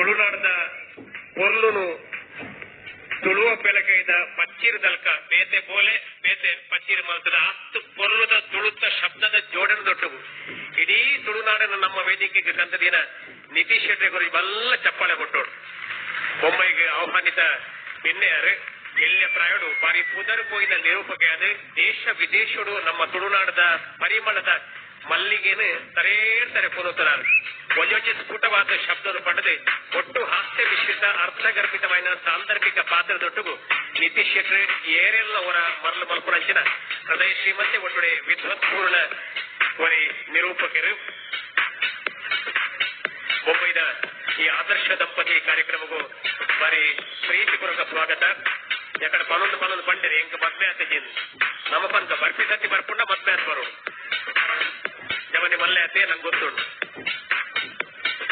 ತುಳುನಾಡದ ಪೊರ್ಲುನು ತುಳುವ ಪೆಲಕೈದ ಪಚ್ಚೀರ್ ದಲ್ಕ ಬೇತೆ ಬೋಲೆ ಬೇತೆ ಪಚ್ಚೀರ್ ಮಲ್ತದ ಅತ್ತು ಪೊರ್ಲುದ ತುಳುತ್ತ ಶಬ್ದದ ಜೋಡಣೆ ದೊಟ್ಟುಗು ಇಡೀ ತುಳುನಾಡನ್ನು ನಮ್ಮ ವೇದಿಕೆಗೆ ಕಂತದಿನ ನಿತೀಶ್ ಶೆಟ್ಟಿ ಗುರು ಬಲ್ಲ ಚಪ್ಪಾಳೆ ಕೊಟ್ಟೋಡು. ಬೊಂಬೈಗೆ ಆಹ್ವಾನಿತ ಬಿನ್ನೆಯರು ಎಲ್ಯ ಪ್ರಾಯಡು ಬಾರಿ ಪುದರ್ ಪೋಯಿನ ನಿರೂಪಕೆ ದೇಶ ವಿದೇಶಡು ನಮ್ಮ ತುಳುನಾಡದ ಪರಿಮಳದ ಮಲ್ಲಿಗೆನು ತರೇರ್ತರೆ ಪುನೋತನಾರು ಒಂಜೊಂಜಿ ಸ್ಫುಟವಾದ ಶಬ್ದದ ಪಡೆದು ಒಟ್ಟು ಹಾಸ್ಯ ಮಿಶ್ರಿತ ಅರ್ಥಗರ್ಭಿತವಾದ ಸಾಂದರ್ಭಿಕ ಪಾತ್ರದೊಟ್ಟುಗು ನಿತೀಶ್ ಶೆಟ್ಟಿ ಏರೆಲ್ಲ ಅವರ ಮರಳು ಮಲ್ಪುನಂಚಿನ ಹೃದಯ ಶ್ರೀಮಂತೆ ಒಟ್ಟುಡೆ ವಿದ್ವತ್ಪೂರ್ಣ ಒರಿ ನಿರೂಪಕರು. ಬೊಂಬೈದ ಈ ಆದರ್ಶ ದಂಪತಿ ಕಾರ್ಯಕ್ರಮಕ್ಕೂ ಬಾರಿ ಪ್ರೀತಿಪೂರ್ವಕ ಸ್ವಾಗತ. ಯಾಕಡೆ ಪನೊಂದು ಪನೊಂದು ಪಂಡಿರಿ ಎಂಕ ಮದ್ಮೆ ಆತಜಿನ್ ನಮ್ಮ ಪನ್ಕ ಬರ್ಪಿ ಸತಿ ಬರ್ಪುಂಡ ಮದ್ಮೆ ಆತ್ ಬರೋಡು ಜಮನಿ ಮಲ್ಲೆ ಆತೆ ನಂಗೆ ಗೊತ್ತುಂಟು.